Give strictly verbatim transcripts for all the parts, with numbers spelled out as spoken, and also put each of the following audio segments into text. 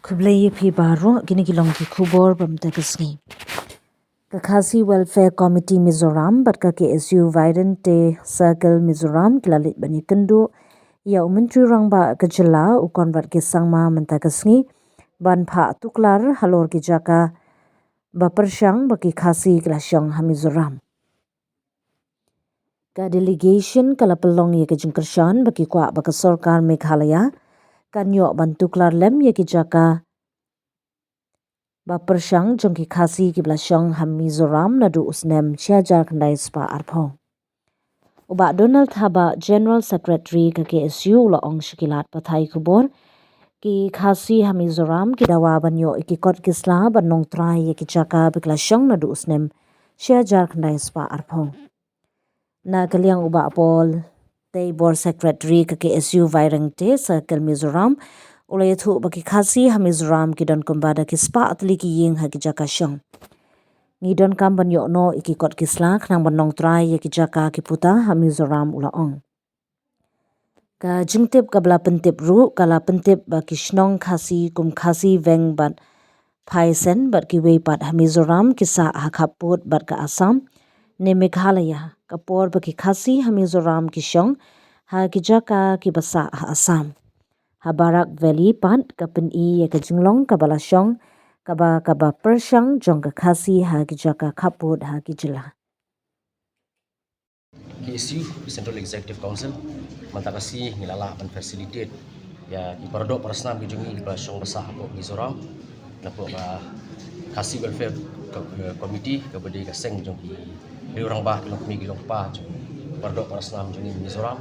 Khublei ïa phi baroh, kine ki long ki khubor ba mynta ka sngi. Ka Khasi Welfare Committee Mizoram bad ka K S U Vairengte Circle Mizoram ki la leit ban ïakynduh ïa u Myntri Rangbah ka jylla u Conrad K Sangma mynta ka sngi ban phah tuklar halor ki jaka ba pyrshang ba ki Khasi ki la shong ha Mizoram. Ka delegation ka la pynlong ïa ka jingkyrshan ba ki kwah ba ka sorkar Meghalaya kan ïoh ban tuklar lem ïa ki jaka ba pyrshang jong ki Khasi ki ba la shong ha Mizoram naduh u snem shi hajar khyndai spah arphew. U Bah Donald Thabah, General Secretary ka K S U, u la ong sha ki lad pathai khubor, ki Khasi ha Mizoram ki dawa ban ïoh ïa ki kot ki sla ban nongtrai ïa ki jaka ba ki la shong naduh u snem shi hajar khyndai spah arphew. Na ka liang u Bah Paul Teibor, Secretary ka K S U Vairengte Circle Mizoram, u la ïathuh ba ki Khasi ha Mizoram ki don kumba da ki spah tylli ki ïing ha ki jaka shong. Ngi donkam ban ïoh noh ïa ki kot ki sla khnang ban nongtrai ïa ki jaka ki puta ha Mizoram, u la ong. Ka jingtip kaba la pyntip ruh ka la pyntip ba ki shnong Khasi kum Khasi Veng bad Phaisen bad kiwei pat ha Mizoram ki sah ha khappud bad ka Assam ne Meghalaya, ka por ba ki Khasi ha Mizoram ki shong ha ki jaka ki ba sah ha Assam. Ha Barak Valley pat ka pyni ïa ka jinglong kaba la shong kaba kaba pyrshang jong ka Khasi ha ki jaka khappud ha ki jylla. K S U, Central Executive Council, mynta ka sngi ngi la lah ban facilitate ïa ki paradoh parasnam ki jong ngi ki ba shong ba sah hapoh Mizoram, napoh ka Khasi Welfare Co-, eh, Committee, kaba dei ka seng jong ki riew rangbah, ki longkmie ki longkpa jong ki paradoh parasnam jong ngi Mizoram.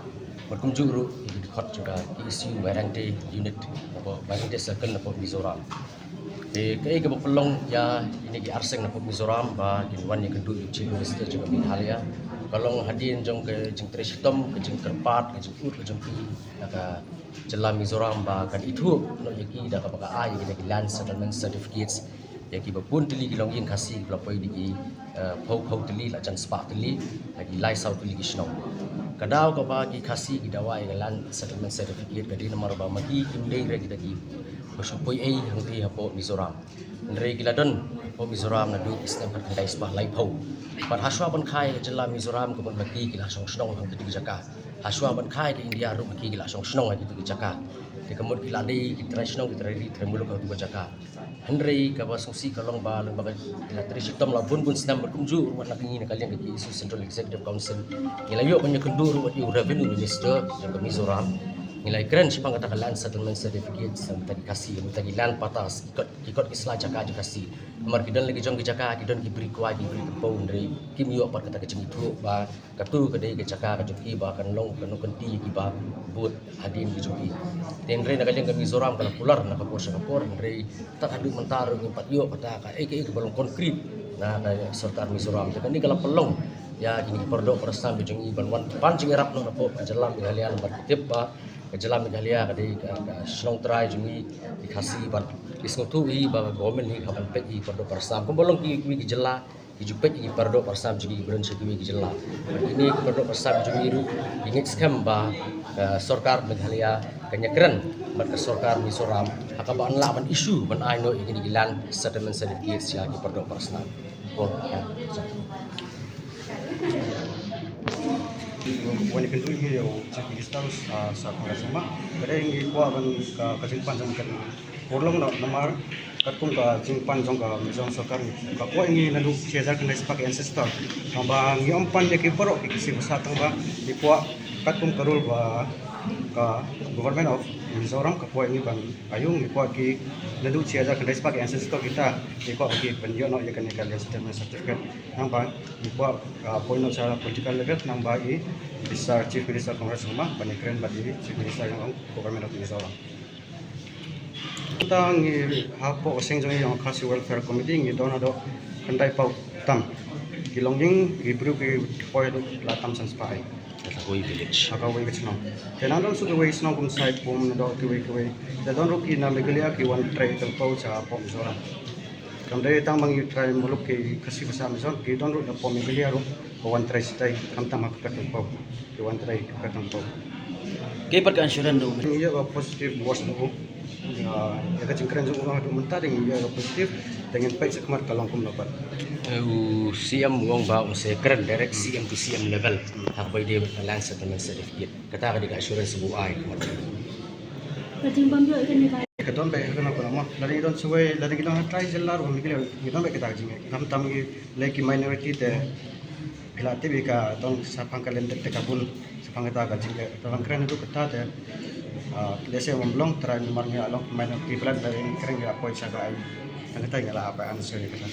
Bad kumjuh ruh ïa ki dkhot jong ka K S U Vairengte Unit, napoh Vairengte Circle napoh Mizoram. Te kaei kaba pynlong ïa kine ki arseng napoh Mizoram ba kin wan ïakynduh ïa u Chief Minister jong ka Meghalaya, ka long hadien jong ka jingtrei shitom, ka jingkyrpad, ka jingud ka jong ki na ka jylla Mizoram ba kan ithuh noh ïa ki da kaba ka ai ïa ki Land Settlement Certificates ïa ki ba bun tylli ki longïing Khasi ki ba la poi da ki, eh, phew phew tylli la jan spah tylli, ha ki lai saw tylli ki shnong. Ka daw kaba ki Khasi ki dawa ïa ka Land Settlement Certificate ka dei namar ba ma ki kim dei re kita ki ba shu poi ei hangtei hapoh Mizoram. Hynrei ki la don hapoh Mizoram naduh ki snem khatkhyndai spah laiphew. Bad hashwa ban kha ïa ka jylla Mizoram ka mut ma ki ki la shong shnong hangtei ki jaka. Hashwa ban kha ïa ka India ruh ma ki ki la shong shnong ha kito ki jaka. Te ka mut ki la dei ki trai shnong, ki trai ri, trai muluk ha kito ki jaka. Hynrei kaba sngewsih ka long ba lem bad ka, ki la trei shitom la bun bun snem bad kumjuh ruh wat na ka ngi na ka liang ka K S U Central Executive Council ngi la ïoh ban ïakynduh ruh wat ïa u Revenue Minister jong ka Mizoram. Ngi la ïakren shaphang kata ka Land Settlement Certificate sa kita ki Khasi, kita ki land patas, ki kot, ki kot ki sla jaka jong ki Khasi. Namar ki don la ki jong ki jaka, ki don ki bri kwai, ki bri kynpew, hynrei kim ïoh pat kata ka jingithuh ba kato ka dei ka jaka ka jong ki ba kan long ka nongkynti ki ba bud hadien ki jong ki. Te hynrei na ka liang ka Mizoram ka la kular na ka por sha ka por, hynrei tad haduh mynta ruh ngim pat ïoh kata kaei kaei kaba long concrete na ka sorkar Mizoram. Te kane ka la pynlong ïa kine ki paradoh parasnam ki jong ngi ban wan pan jingïarap noh napoh ka jylla Meghalaya, namar ki tip ba ka jylla Meghalaya ka dei ka, ka shnong trai jong ngi ki Khasi bad ki sngewthuh hi ba ka government hi ka hap ban peit ïa ki paradoh parasnam kumba long ki, ki, ki jylla ki ju peit ïa ki paradoh parasnam jong ngi ki ba don sha kiwei ki jylla. Bad kine ki paradoh parasnam jong ngi ruh ki ngeit skhem ba ka sorkar Meghalaya kan ïakren bad ka sorkar Mizoram ha kaba yn lah ban issue ban ai noh ïa kine ki Land Settlement Certificate ïa ki paradoh parasnam. Ko, ya. Wan ïakynduh ïa u Chief Minister, ah, Sir Conrad Sangma. Ka dei ngi kwah ban ka, ka jingpan jong ka pyrlong noh namar katkum ka jingpan jong ka Mizoram sorkar, ka kwah ngi naduh shi hajar khyndai spah ki ancestor. Tangba ngi ym pan ïa ki baroh ki Khasi basa, tangba ngi kwah katkum ka rule ba ka Government of Mizoram ka kwah ngi ban ïoh, ngi kwah ki naduh shi hajar khyndai spah ki ancestor kita, ngi kwah ki ban ïoh noh ïa kane ka Land Settlement Certificate. Nangba ngi kwah, ah, poi noh sha political level, nangba i Minister, Chief Minister Conrad Sangma ban ïakren bad i Chief Minister jong ka Government of Mizoram. Mynta ngi hapoh ka seng jong ngi jong ka Khasi Welfare Committee ngi don haduh khyndai phew tam ki longïing, ki briew ki poi haduh la tam san spah ei. Ha kawei village. Ha kawei ka shnong. Te nang don shuh kiwei shnong kum Saipum, nang don kiwei kiwei. Te don ruh ki na Meghalaya ki wan trei tyngkhuh sha hapoh Mizoram. Kam dei tang ba ngi trai muluk ki Khasi basa Mizoram, ki don ruh na hapoh Meghalaya ruh ki wan trei shatai, khamtam ha ka tyngkhuh. Ki wan trei ha ka tyngkhuh. Kaei pat ka assurance da u? Ngi ïoh ka positive wash da u. Ïa ka jingkren jong u ha mynta dang ïa ka positive, dang ngin peit sa khmat ka long kumno pat. U C M u ong ba u sa kren direct C M to C M level. Ha kaba ïadei bad ka land settlement certificate. Kata ka dei ka assurance ba u ai. Ka jingbym ïoh kane ka. Ka don beit kano kano mo. Lada ngi don sawei, lada ngi don ha trai jylla ruh ngi don beit kata ka jingeh. Khamtam ngi lei ki minority te phi la tip ïa ka don shaphang ka land te ka bun shaphang kata ka jingeh. Te ban kren haduh katta te lehse ym long trai namar ngi la long ki minority, ba lada ngi kren ngi la poi sha ka ain. Tang katta ngi la hap ban answer ïa kata.